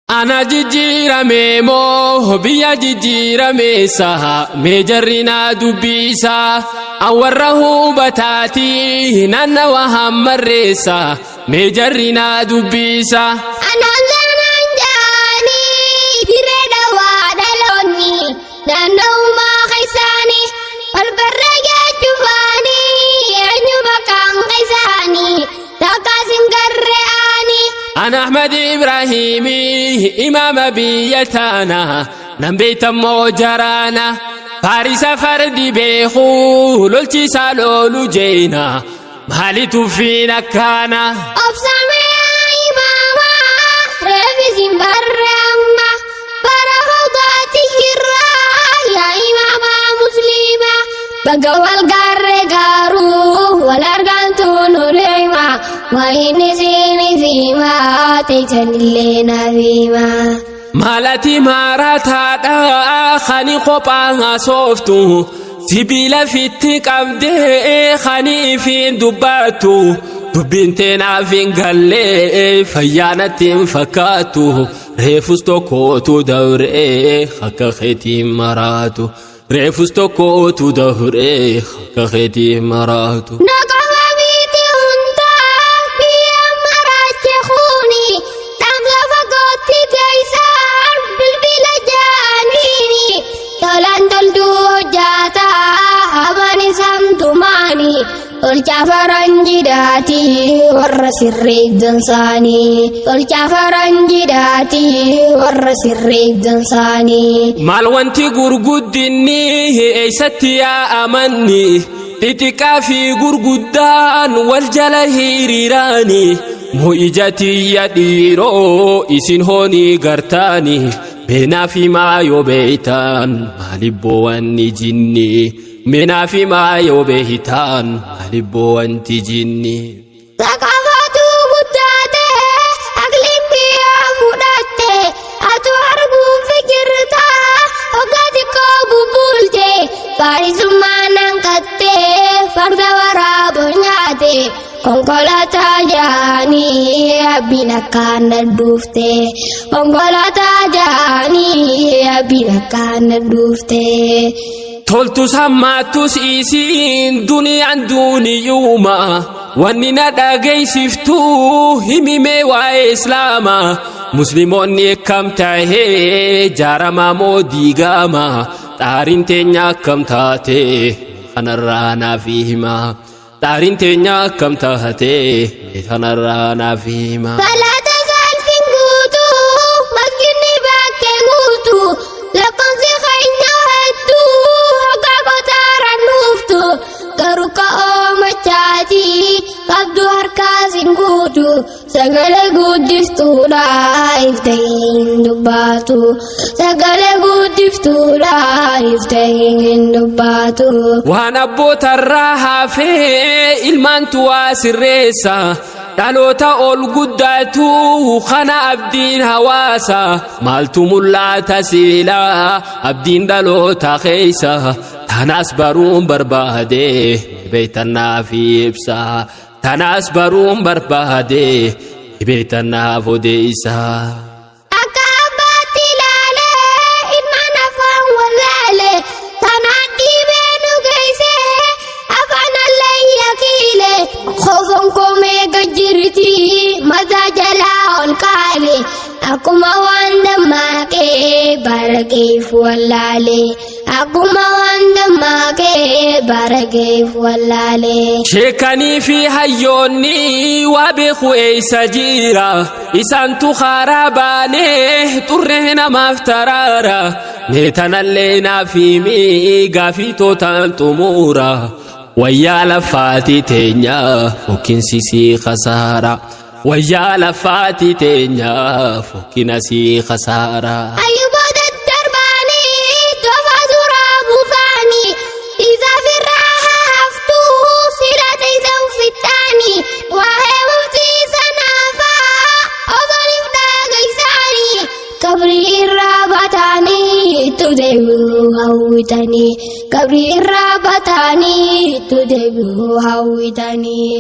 Ana jijjiirame moo biyya jijjiirameessa mee jarri naa dubbiisa an warra hubataati naannawa hammarreessa mee jarri naa dubbiisa. Anaan zanaan jaanii dirree dhawaa dhaloonni naanna'umaa keessaanii walbarra jechuufaanii eenyu maqaan keessaanii takkaas hin garree aanii. Ana Ahmad Ibrahimi imaama biyya taana nan beeytammoo jaraana faarisa fardi beeku lolchiisaa loolu jeena maali tuffiin akkaana. Obsamee imaamaa reefis hin barre amma bara fawdaatti jirraa yaa imaamaa musliimaa baga wal garre garuu wal argantu nu deema waa inni siinif himaa teessanillee naaf himaa. Maalati maaraataadha kani kophaa haasoftu sibiila fitti qabdee kani ifiin dubbattu dubbiin teenaaf hin gallee fayyaanatti hin fakkaattu reefus tokkootu dabree akka keetiin maraatu reefus tokkootu dabree akka keetiin maraatu. Naqama miti hundaa biyya maraache kuni dhaamsa fagootti geessaan bilbila jaaniini tolaan toltuu hojjaataa hamaan isaan tumaani tolchaa faranjiidhaati warra sirriif dansaanii tolchaa faranjiidhaati warra sirriif dansaanii. Maal wanti gurguddinni eessatti yaa'amanni xixiqqaa fi gurguddaan wal jala hiriiraani moo ija tiyya dhiiroo isin hoonii gartaani beenaa fi maayoo beeytaan maalibboo wanni jinni meenaa fi maayoo beeytaan maalibboo wanti jinni. Saqafaatu guddaate aqliin biyya fudhatte atu arguun fikirta hoggaa xiqqoo bubbulte faarisummaa nanqatte farda waraaboo nyaate konkolaataa jaanii abbiin akkaan duufte konkolaataa jaanii abbiin akkaan duufte. Toltus hammaattus isiin duniyaan duuniyuuma wanni na dhageessiftuu himimee waa'ee islaamaa musliimoonni akkam tahee jaaramaa moo diigama xaariin teenya akkam taate kanarraa naaf hima xaariin teenya akkam taate kanarraa naaf hima. Salaata saalfiin guutuu masjidni bakkee guutuu lakkoofsi keenya hedduu hoggaa qotaaraan dhuuftu garuu ka'oo machaatii qabdu harkaas hin guutu sagalee guddiftuudha iftee hin dubbaatu sagalee guddiftuudha iftee hin dubbaatu. Waan abbootarraa hafee ilmaantu waa sirreessa dhaloota ol guddaatu kana abdiin hawaasa maaltu mul'ata siilaa abdiin dhaloota keessa tanaas baruun barbaade beeytannaaf ibsa tanaas baruun barbaade beeytannaaf odeessa. Akka abbaatti ilaalee ilmaan afaan wallaalee tanaan dhiibee nu geessee afaan allayya kiile kofoon komee gajjirti mataa jalaa ol kaale akkuma waan dammaaqee barakeef wallaalee akkuma waan dammaaqee barakeef wallaalee. Sheekanii fi hayyoonni waa beeku eessa jira isaantu karaa baanee xurree namaaf taraara mee tanallee naaf himi gaafii tootaan xumuura wayyaa lafaati teenya fokkinsi sii kasaara wayyaa lafaati teenya fokkina sii kasaara. Ayyuboo daddarbaanii tofa suuraa buufaanii isaaf irraa haftuu sila teessa uffitaanii waa'ee muftii sanaafaa osooniif dhageessaanii qabrii irraa bataanii itti deebi'uu hawwitanii qabrii irraa bataanii itti deebi'uu hawwitanii.